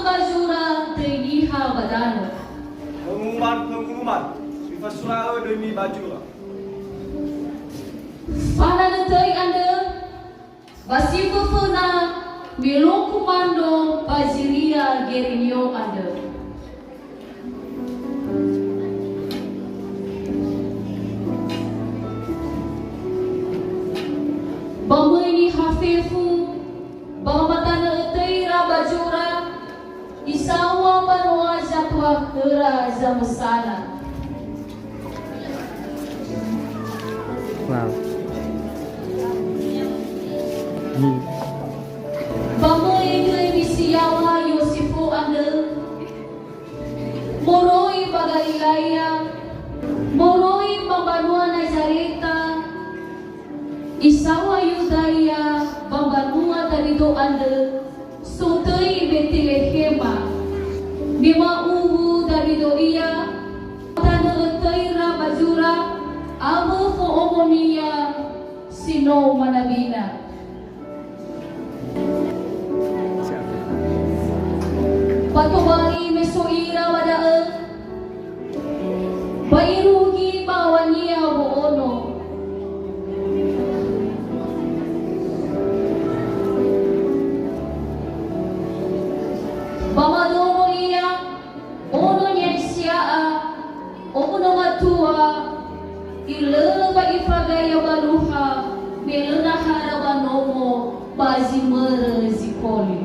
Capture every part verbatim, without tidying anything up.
Ba zura töi niha ba danö. Pengumuman, pengumuman. Mifasura'ö döimi ba zura. Fananö töi andrö, ba si föföna me luo kumando ba Ziria Gerenio andrö. Ba möi niha fefu, ba wamatanö'ö töira ba zura, isaŵa mbanua zatua khöra zamösana. Wow. Hmm. Ba möi döi misi yaŵa Yosefo andrö, moroi ba Galilaia, moroi ba mbanua Nazareta, isaŵa Yudaya ba mbanua Dawido andrö, sotöi Betelehema. Me ma'uwu Dawido ia, tanö'ö töira ba zura, awö fo'omonia si no manawina. Ba tobali me so ira ba da'ö, ba irugi baŵania wo'ono. Ba madoro ia, ono niha sia'a, ono matua, ilölö ba ifagaya baluha, me lö nahara ba nomo, ba zi mörö zi koli.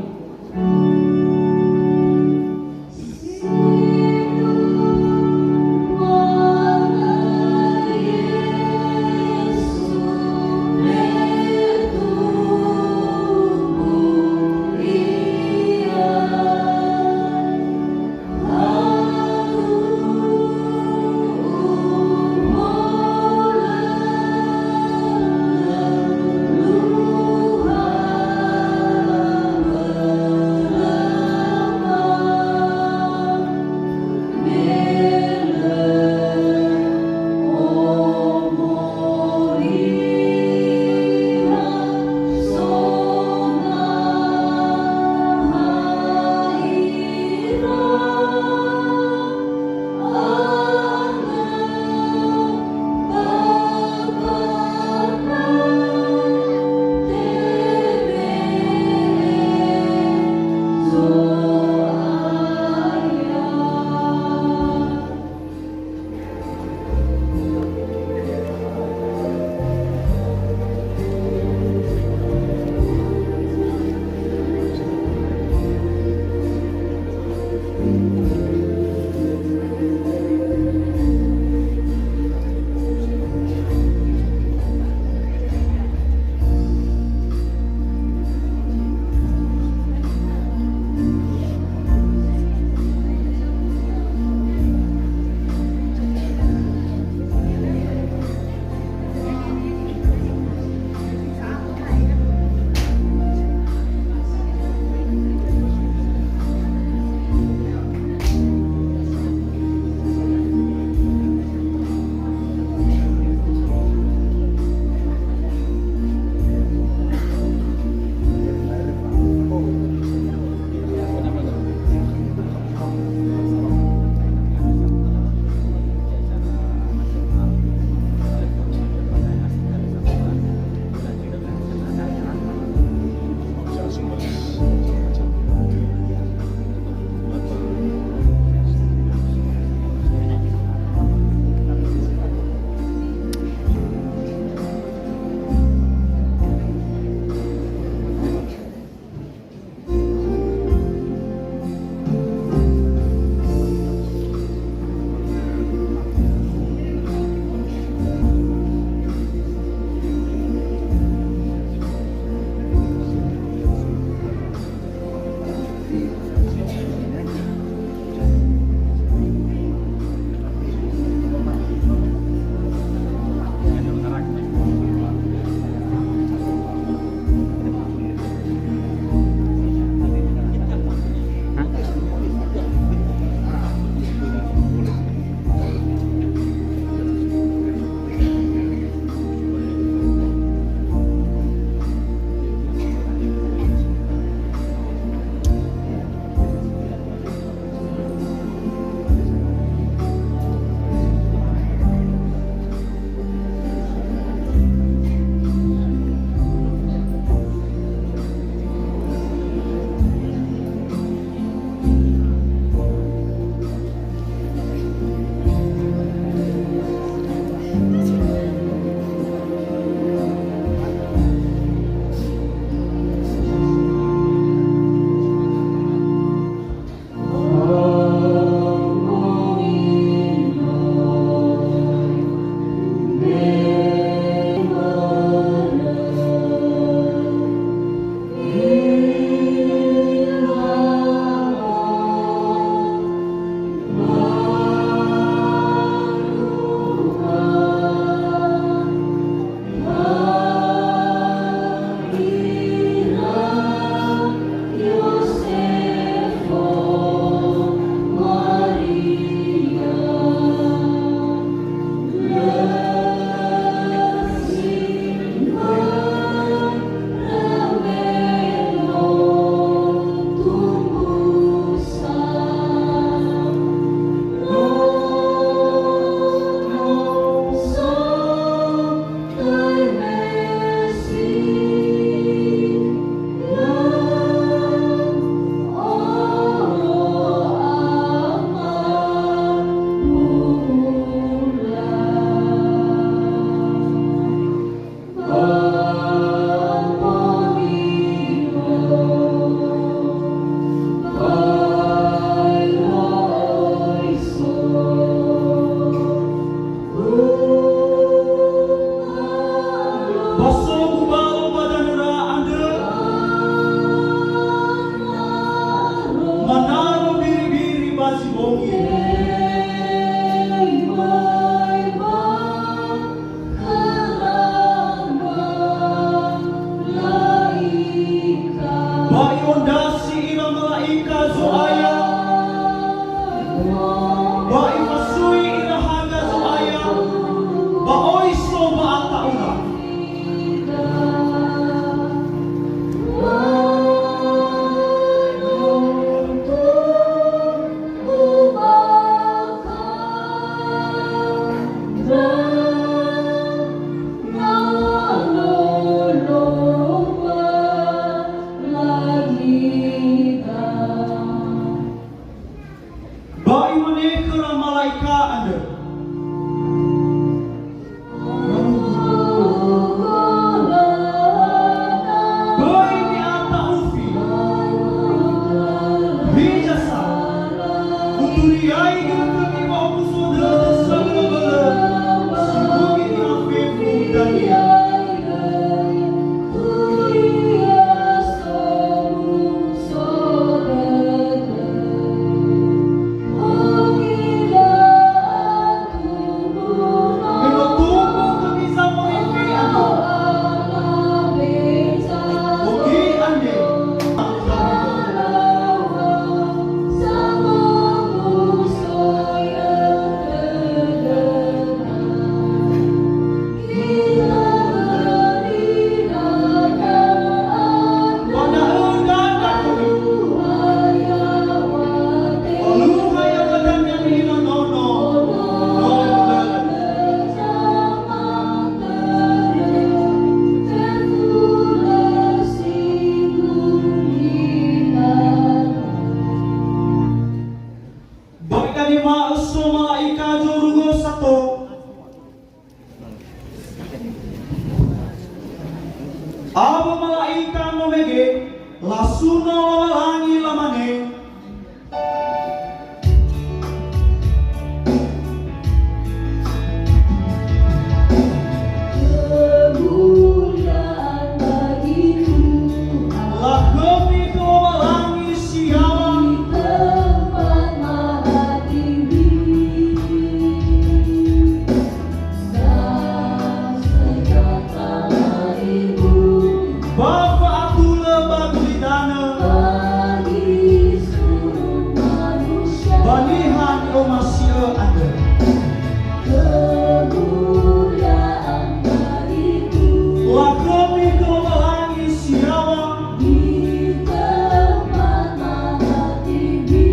Ba i'ondrasi ira mala'ika Zo'aya, ba ifasui ira haga Zo'aya, ba oi so ba ata'ura. Ba imane khöra mala'ika andrö, "Böi mi'ata'ufi. Hiza sa, uturiaigö khömi wa'omuso dödö sabölö-bölö, si no niha fefu dania." Ba i'anema'ö so mala'ika zorugo sato. Awö mala'ika no mege, lasuno Lowalangi, lamane, "Kemuliaan bagi Tuhan. Lakhömi khö Lowalangi si yaŵa. Di tempat maha tinggi. Dan sejahtera ibu." Ba fa'atulö ba gulidanö. Bagi seluruh manusia. Ba niha ni'omasi'ö andrö. Kemuliaan bagi Tuhan. Lakhömi khö Lowalangi si yaŵa. Di tempat maha tinggi.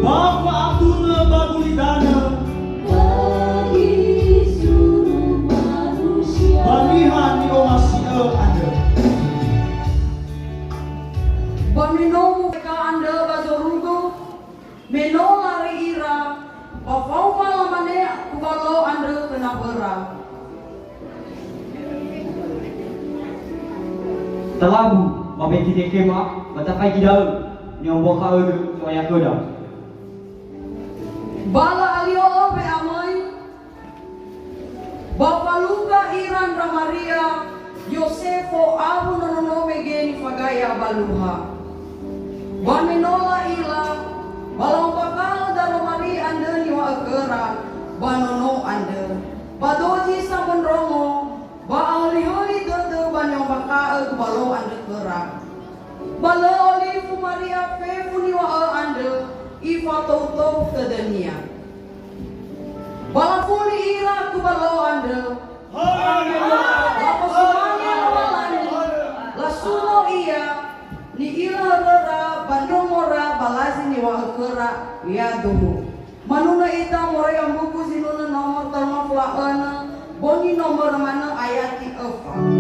Ba fa'atulö ba gulidanö. Ba niha ni'omasi'ö andrö. Ba me no mu'oka andrö ba zorugo, me no lari ira, ba faoma lamane kubalo andrö khö nawöra, "Talabu ba Betilehema, ba tafaigi da'ö ni'ombakha'ögö Zo'aya khöda." Ba la'alio'ö we'amöi, ba falukha ira ndra Maria, Yosefo awö nono mege nifagaya ba luha. Ba me no la'ila, ba la'ombakha'ö daroma li andrö niŵa'ö khöra ba nono andrö. Ba dozi samöndrongo, ba ahölihöli dödö ba ni'ombakha'ö gubalo andrö khöra. Ba lö olifu Maria fefu niŵa'ö andrö, ifatoutou tödönia. Ba lafuli ira gubalo andrö. Lafosumange Lowalangi, lasuno ia, ni'ila höröra ba nongora ba lazi niŵa'ö khöra, yaduhu. Manunö ita moroi ba mbuku Zinunö nomor talifulu a önö, bongi nomor manö ayati öfa.